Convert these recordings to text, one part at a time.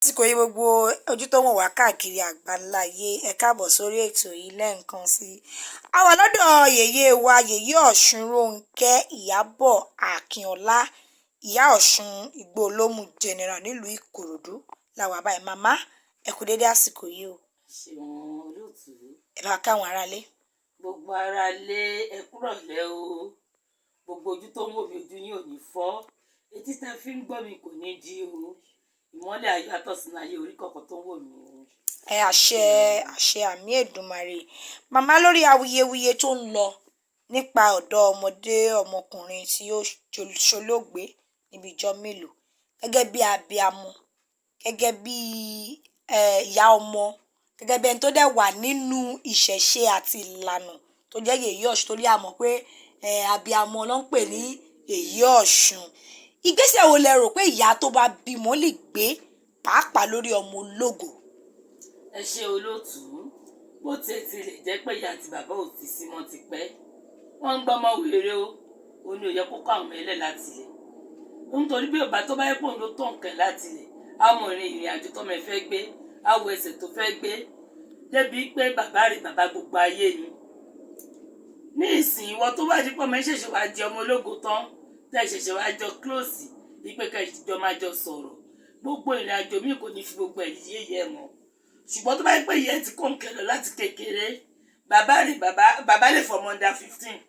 Àsìkò yìí, gbogbo ojú tó ń wò wá káàkiri àgbáńlá ayé, ẹ káàbọ̀ sórí ètò yìí lẹ́ẹ̀kan sí i. A wà lọ́dọ̀ yèyé wa, Yèyé Ọ̀ṣun Rónkẹ́ Ìyábọ̀ Akínọlá, Ìyá Ọ̀ṣun Igbó Olómù General, nílùú Ìkòròdú làwà báyìí. Màmá, ẹ kú dédé àsìkò yìí o. Ṣeun, olóòtú. Ẹ bá káwọn aráalé. Gbogbo ara lé, ẹ kúrọ̀lẹ́ o. Gbogbo ojú tó ń wò mí, ojú yín ò ní fọ́, etí tẹ́ fi ń gbọ́ mi kò ní di o. Ìmọ́lẹ̀ ayọ̀ àtọ̀sínú ayé orí kọ̀ọ̀kan tó ń wò mí o. Ẹ àṣẹ, àṣẹ, àmì Èdùmàrè. Màmá, lórí awuyewuye tó ń lọ nípa ọ̀dọ́ ọmọdé ọmọkùnrin tí ó ṣolóògbé níbi ìjọ mélòó, gẹ́gẹ́ bí abiamọ, gẹ́gẹ́ bí ìyá ọmọ, gẹ́gẹ́ bí ẹni tó dẹ̀ wà nínú ìṣẹ̀ṣe àti ìlànà tó jẹ́ Yèyé Ọ̀ṣun, torí a mọ̀ pé abiamọ ló ń pè ní Yèyé Ọ̀ṣun, ìgbésẹ̀ wo lẹ rò pé ìyá tó bá bímọ lè gbé, pàápàá lórí ọmọ ológo? Ẹ ṣe, olóòtú. Bó tiẹ̀ ti lè jẹ́ pé ìyá àti bàbá ò ti sí mọ́ ti pẹ́, wọ́n ń gbọ́mọ wèrè o. Ó ní ó yẹ kó kọ́ àwọn ọmọ ẹlẹ́ láti lẹ̀, nítorí bí ọba tó bá yẹ pé òun ló tọ̀ nǹkan láti lẹ̀, á mọ ìrìn àjò tọ́mọ ẹ fẹ́ gbé, á wo ẹsẹ̀ tó fẹ́ gbé débi pé bàbá rẹ̀, bàbá gbogbo ayé ni. Ní ìsìn, ìwọ tó bá di pé ọmọ ẹ ṣẹ̀ṣẹ̀ wá di ọmọ ológo tán, tẹ́ ṣẹ̀ṣẹ̀ wá jọ close, ìpè kẹjọ máa jọ sọ̀rọ̀, gbogbo ìrìn àjò míì kò ní fi gbogbo ẹ̀ yé yẹ mọ́. Ṣùgbọ́n tó bá yẹ pé ìyẹn ti kó nǹkan lọ láti kékeré, bàbá rẹ̀, bàbá bàbá lè fọmọ under 15,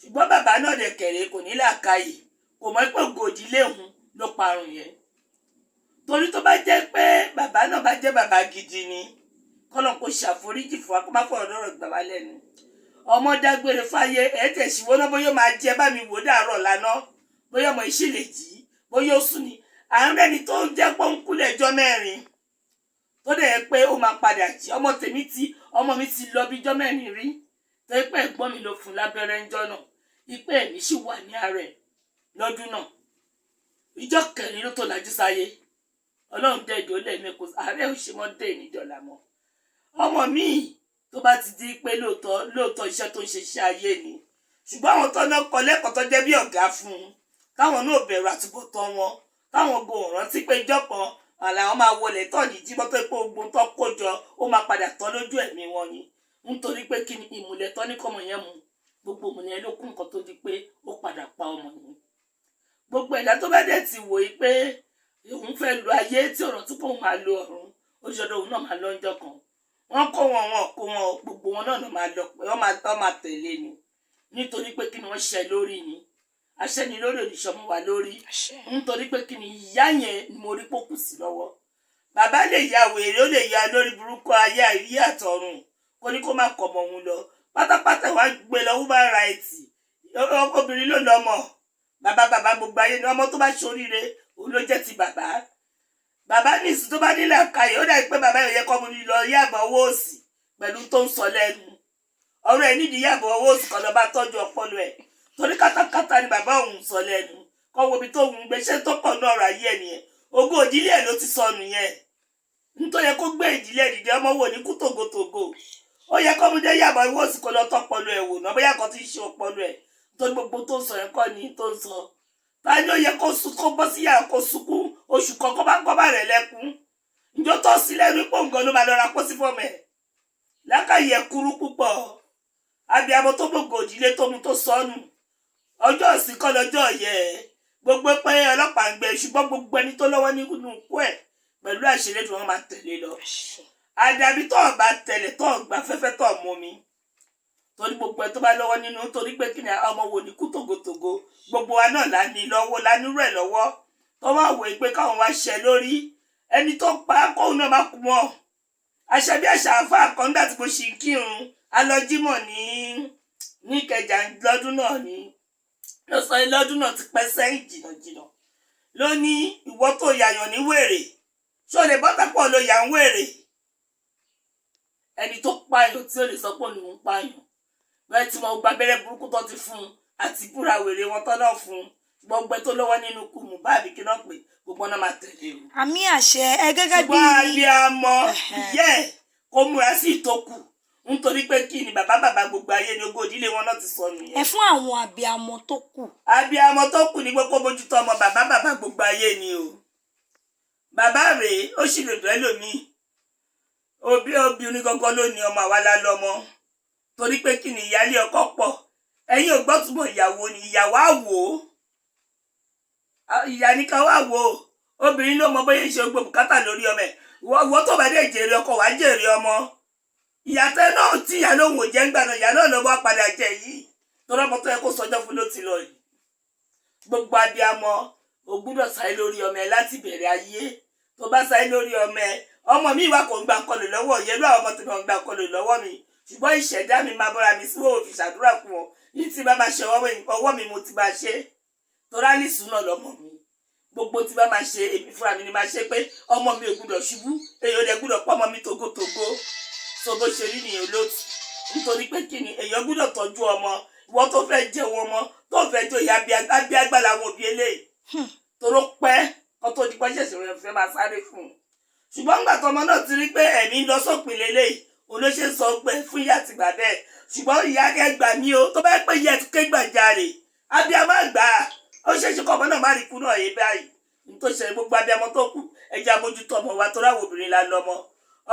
ṣùgbọ́n bàbá náà dẹ̀ kẹ̀rẹ̀, kò ní làákàyè, kò mọ̀ pé ògòdì léhùn ló parun yẹn. Torí tó bá jẹ́ pé bàbá náà bá jẹ́ bàbá gidi ni, kọ́lọ́n kó ṣàforíjì fún wa, kó má fọ̀rọ̀ lọ́rọ̀ gbà wá lẹ́nu. Ọmọ dágbére fáyé, ẹ̀ tẹ̀síwọ́n náà, bóyá ó máa jẹ bá mi wò dàárọ̀ lánàá, bóyá ọmọ ìṣì lè jí, bóyá ó sùn ni. À ń rẹ́ni tó ń jẹ́ pọ́ńkúlẹ̀ ẹjọ́ 4 tó dẹ̀ yẹ pé ó máa padà jí. Ọmọ tèmi ti, ọmọ mi ti lọ bí ijọ́ 4 rí, tó yẹ pé ẹ̀gbọ́n mi ló fún lábẹ́rẹ́ ńjọ́ náà, ipe ẹ̀mí sì wà ní ara ẹ̀ lọ́dún náà. Ìjọ́ kẹrin ló tó lajú sáyé. Ọlọ́run dẹ̀jọ́ lẹ́ẹ̀mẹ́kọ, àárẹ̀ ò ṣe mọ́ dé ìnídọ̀là mọ́. Ọmọ mi tó bá ti di pé lóòótọ́ lóòótọ́ iṣẹ́ tó ń ṣe iṣẹ́ ayé ni, ṣùgbọ́n àwọn tó náà kọ lẹ́kọ̀ọ́ tó jẹ́ bí ọ̀gá fún un, táwọn náà bẹ̀rù àtúbọ̀tán wọn, táwọn go rántí pé ìjọ́ kan àlàwọn máa wọlé tọ́ ní jí mọ́tò, pé ogun tó kó jọ ó máa padà tán lójú ẹ̀mí wọn ni. Nítorí pé kí ni ìmùlẹ̀ tọ́ ní kọ́mọ yẹn mu, gbogbo ìmùlẹ̀ yẹn ló kún nǹkan tó di pé ó padà pa ọmọ yẹn. Gbogbo ẹ̀dá tó bá dẹ̀ ti wò ó pé òun fẹ́ lo ayé, tí ọ̀rọ̀ tí kò máa lo ọ̀run, ó ṣe ọdọ òun náà máa lọ́njọ́ kan. Wọ́n kó wọn, wọn kó wọn, gbogbo wọn náà máa lọ, wọ́n máa tẹ̀lé ni. Nítorí pé kí ni wọ́n ṣe lórí ni aṣẹ́ ni lórí òrìṣà mọ́ wa lórí. Nítorí pé kí ni ìyá yẹn ni mo rí pókù sí lọ́wọ́. Bàbá lè ya wèrè, ó lè ya lórí burúkú ayé ayé àtọ̀run, kó ní kó má kọ̀ ọmọ òun lọ pátápátá, wàá gbé lọ human right. Obìnrin ló lọ́mọ, bàbá bàbá gbogbo ayé ni. Ọmọ tó bá ṣoríire, òun ló jẹ́ ti bàbá. Bàbá ní ìsìn tó bá nílẹ̀ àkàyè, ó dàbí pé bàbá yóò yẹ kọ́ mu lọ yàbọ̀ owó òsì pẹ̀lú tó ń sọ lẹ́nu ọ̀rọ̀ ẹ̀. Nídìí yàbọ̀ owó òsì kan lọ bá tọ́jú ọpọlọ ẹ̀, torí kátàkátà ni bàbá òun sọ lẹ́nu. Kọ́ wo ibi tó ń gbé, ṣé tó pọ̀ ní ọ̀rọ̀ ayé ẹ̀ nìyẹn? Ogún òdílé ẹ̀ ló ti sọnù yẹn, nítorí yẹ kó gbé ìdílé ìdílé. Ọmọ wo ní kú tògótògó? Ó yẹ kọ́ mú dé yàbọ̀ owó òsì kó lọ tọ́pọlọ ẹ̀ wò náà, bóyá kan ti ṣe ọpọlọ ẹ̀, nítorí gbogbo tó ń sọ yẹn kọ́ ni tó ń sọ. Ta ni ó yẹ kó sùn, kó bọ́ sí yàrá, kó sunkún oṣù kan, kó bá rẹ̀ lẹ́kún? Njó tó sí lẹ́nu pò nǹkan ló máa lọ ra pósí fọ́mọ ẹ̀. Lákàyè kúrú púpọ̀. Abiyamọ tó gbogbo òdílé tó mu tó sọnù, ọjọ́ ìsìn kọ́ lọ́jọ́ yẹ gbogbo pé ọlọ́pàá ń gbé, ṣùgbọ́n gbogbo ẹni tó lọ́wọ́ nínú ikú ẹ̀, pẹ̀lú àṣírí wọn máa tẹ̀lé lọ. Àdàbí tó bá tẹ̀lé, tó gbà fẹ́fẹ́, tó mú mi, torí gbogbo ẹ tó bá lọ́wọ́ nínú. Torí pé kí ni ọmọ wo ní kú tògótògó? Gbogbo wa náà la ní lọ́wọ́, la nírú ẹ̀ lọ́wọ́. Tó wá wò pé káwọn wá ṣẹ lórí ẹni tó pa á, kóun náà má kú mọ́. Àṣà bí àṣà àfa kan, nígbà tí mo ṣì ń kírun alọ́jímọ̀ ní Ìkẹjà lọ́dún náà ní ló sọ, lọ́dún náà ti pẹ́ sẹ́yìn jìnnàjìnnà, ló ní ìwọ tó yàyàn ní wèrè, ṣó lè bọ́tà pọ̀ ló yà ń wèrè? Ẹni tó pààyàn tí ó lè sọ pé òun ń pààyàn bẹ́ẹ̀, tí wọ́n gba abẹ́rẹ́ burúkú tó ti fún un àti búra wèrè wọn tọ́ náà fún un. Gbogbo tó lọ́wọ́ nínú ikú Mohbad, kí náà pé gbogbo náà máa tẹ̀lé o. Àmì, àṣẹ. Ẹ gẹ́gẹ́ bí Ṣùgbọ́n abiyamọ yẹ kó múra sí ìtókù, nítorí pé kí ni bàbá bàbá gbogbo ayé ni, ogún ìdílé wọn náà ti sọnù ẹ yẹn. Fún àwọn abiyamọ tó kù. Abiyamọ tó kù ní pé kó bójútó ọmọ. Bàbá bàbá gbogbo ayé ni o. Bàbá rèé, ó sì lè dùn ẹlòmíì. Òbí obìnrin gangan ló ní ọmọ, àwa la lọ́mọ. Torí pé kí ni? Ìyáálé ọkọ pọ̀. Ẹ̀yin ò gbọ́ túmọ̀ ìyàwó ni. Ìyàwó á wò ó, ìyá ní ká wá wò ó. Obìnrin ló mọ bóyá ń ṣe gbogbo bùkátà lórí ọmọ ẹ̀. Wọ́n tó bá dé jèrè ọkọ, wàá jèrè ọmọ. Ìyàtọ̀ náà tí ìyá lóhùn ò jẹ́ ń gbà náà, ìyá náà ló wá padà jẹ yìí, torí ọmọ tó yẹ kó sọjọ́ fún ló ti lọ yìí. Gbogbo abiyamọ, o gbúdọ̀ sáré lórí ọmọ ẹ láti bẹ̀rẹ̀ ayé. Tó bá sáré lórí ọmọ ẹ, ọmọ mi wà kò ń gba kọlù lọ́wọ́ yẹn ló àwọn ọmọ tó ń gba kọlù lọ́wọ́ mi, ṣùgbọ́n ìṣẹ̀dá mi máa bọ́ra mi sí òfin ṣàdúrà fún ọ yìí. Tí bá máa ṣe ọwọ́ mi mo ti máa ṣe, torí àlìsùn náà lọ́mọ mi. Gbogbo tí bá máa ṣe, èmi fúnra mi ni máa ṣe pé ọmọ mi ò gbúdọ̀ ṣubú, èyí ò dẹ̀ gbúdọ̀ pọ́ ọmọ mi togotogo. So bó ṣe rí nìyẹn, olóòtú. Nítorí pé kí ni? Èèyàn gbúdọ̀ tọ́jú ọmọ. Ìwọ tó fẹ́ jẹun ọmọ, tó fẹ́ jọ ìyá abíágbá làwọn òbí eléyìí, toró pẹ́ kó tó di pẹ́ ṣẹ̀ṣẹ̀ rẹ̀ fẹ́ máa sáré fún un. Ṣùgbọ́n nígbà tọmọ náà ti rí pé ẹ̀mí ń lọ sópin lélẹ́yìí, òun ló ṣe sọ pé fún ìyá àti bàbá ẹ̀. Ṣùgbọ́n ìyá ẹ gbà mí o, tó bá yẹ pé ìyá ẹ ké gbàjarè, abiyamọ àgbà, ó ṣeé ṣe kọ́ ọmọ náà má rí ikú náà yé báyìí. Nítorí ṣe gbogbo abiyamọ tó kù, ẹ jẹ́ àmójútó ọmọ wa, torí àwọn obìnrin la lọ́mọ.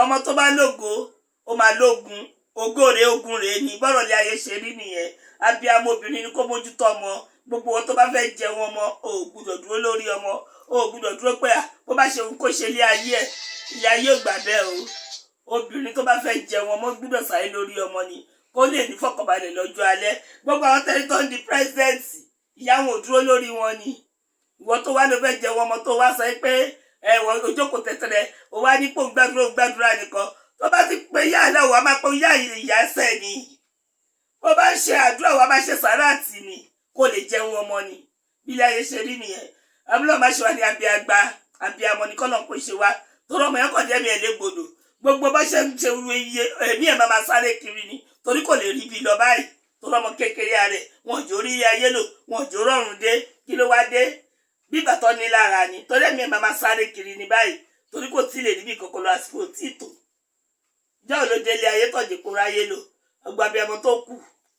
Ọmọ tó bá lógo, ó máa lógun. Ògo rèé, ogun rèé ní bọ́rọ̀ lé ayé ṣe rí nìyẹn. Abiyamọ obìnrin ni kó mójútó ọmọ. Gbogbo wọn tó bá fẹ́ jẹun ọmọ, ò gbúdọ̀ dúró lórí ọmọ, ò gbúdọ̀ dúró pé à bó bá ṣe òun kó ṣe ilé ayé ẹ̀. Ilé ayé ò gbà bẹ́ẹ̀ o. Obìnrin tó bá fẹ́ jẹun ọmọ gbúdọ̀ sáré lórí ọmọ ni, kó lè ní fọkànbalẹ̀ lọ́jọ́ alẹ́. Gbogbo àwọn tẹ́lẹ̀ tó ń di president, ìyá wọn ò dúró lórí wọn ni. Ìwọ tó wá ló fẹ́ jẹun ọmọ, tó wá sọ pé ẹ wọ ojókòó tẹ̀tẹ̀rẹ̀, ó wá ní pò ń gbàdúrà, ń gbàdúrà nìkan. Tó bá ti pé yá àlẹ́, wàá máa pé yá ìyá ẹsẹ̀ ni. Bó bá ń ṣe àdúrà, wàá máa ṣe sàráàtì ni, kó lè jẹun ọmọ ni. Bí ilé ayé ṣe rí nìyẹn. Abúlé ọmọ ṣe wá ní abiagba, abiamọ ní kọ́nà kó ṣe wá, torí ọmọ yẹn kàn jẹ́ mi ẹ̀ légbodò. Gbogbo bá ṣe ń ṣe iye ẹ̀mí ẹ̀ máa sáré kiri ni, torí kò lè rí ibi lọ báyìí, torí ọmọ kékeré rẹ̀ wọn ò jò rí ilé ayé lò, wọn ò jò rọrùn dé. Kí ló wá dé? Bí bàtọ́ ní lára ni, torí ẹ̀mí ẹ̀ máa sáré kiri ni báyìí, torí kò tí ì lè níbi kankan lọ, àsìkò tí ì tó jẹ́ òlódé ilé ayé tọ̀jẹ̀ kó ráyé lò. Ọgbà abiyamọ tó kù,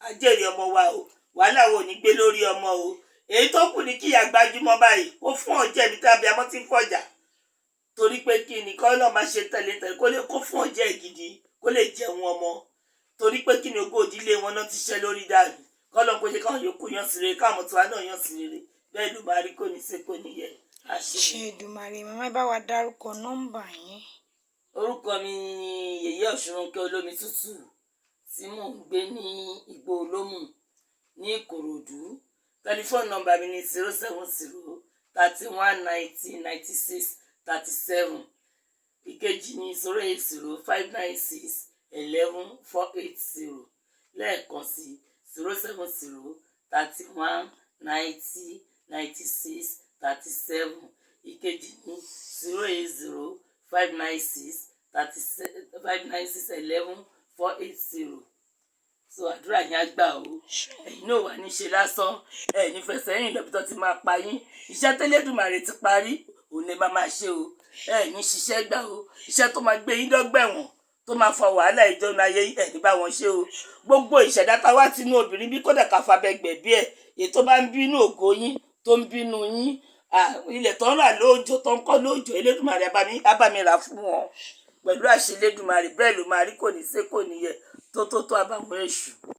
ajẹ́rìí ọmọ wa o. Wàhálà wo ní gbé lórí ọmọ o. Èyí tó kù ní kíyà gbajúmọ̀ báyìí, kó fún ọjẹ́ ibi tí abiyamọ ti ń fọjà. Torí pé kí ni? Kọ́ náà máa ṣe tẹ̀lé tẹ̀lé, kó lè kó fún ọjẹ́ gidi, kó lè jẹun ọmọ. Torí pé kí ni? Ogún òdílé wọn náà ti ṣẹ́ lórí dànù. Kọ́ lọ́n kó ṣe káwọn yòókù yàn sí rere, káwọn tiwa náà yàn sí rere. Bẹ́ẹ̀ ló máa rí, kò ní ṣe, kò ní yẹ. Àṣẹ. Ṣe Èdùmàrè. Màmá, ẹ bá wa dárúkọ nọ́mbà yín. Orúkọ mi ni Yèyé Ọ̀ṣunrónkẹ́ Olómi Tútù, tí mò ń gbé ní Igbó Olómù ní Ìkòròdú. Tẹlifóònù nọ́mbà mi ní 07031909637. Ìkejì ní 08059611480. Lẹ́ẹ̀kan sí, 07031909637. Ìkejì ní 080596 596 11480. So àdúrà yẹn á gbà o. Ẹ̀yin náà wà ní ṣe lásán, ẹ̀ ní fẹsẹ̀ rìn lọ́bi tó ti máa pa yín. Iṣẹ́ tẹ́lẹ̀dùmarè ti parí, òun lè máa máa ṣe o. Ẹ̀ ní ṣiṣẹ́ gbà o. Iṣẹ́ tó máa gbé yín dọ́gbẹ̀wọ̀n, tó máa fa wàhálà ìjọba ayé, ẹ̀ ní bá wọn ṣe o. Gbogbo ìṣẹ̀dá táwa tinú obìnrin bí kódà ká fabẹ́ gbẹ̀bí ẹ̀, èyí tó bá ń bínú ògo yín, tó ń bínú yín, ilẹ̀ tó ń rà lóòjọ́, tó ń kọ́ lóòjọ́, Elédùmarè á bá mi rà fún wọn pẹ̀lú àṣẹ Elédùmarè. Bẹ́ẹ̀ ló máa rí, kò ní ṣe, kò ní yẹ, tó tó tó àbàwọ́n èṣù.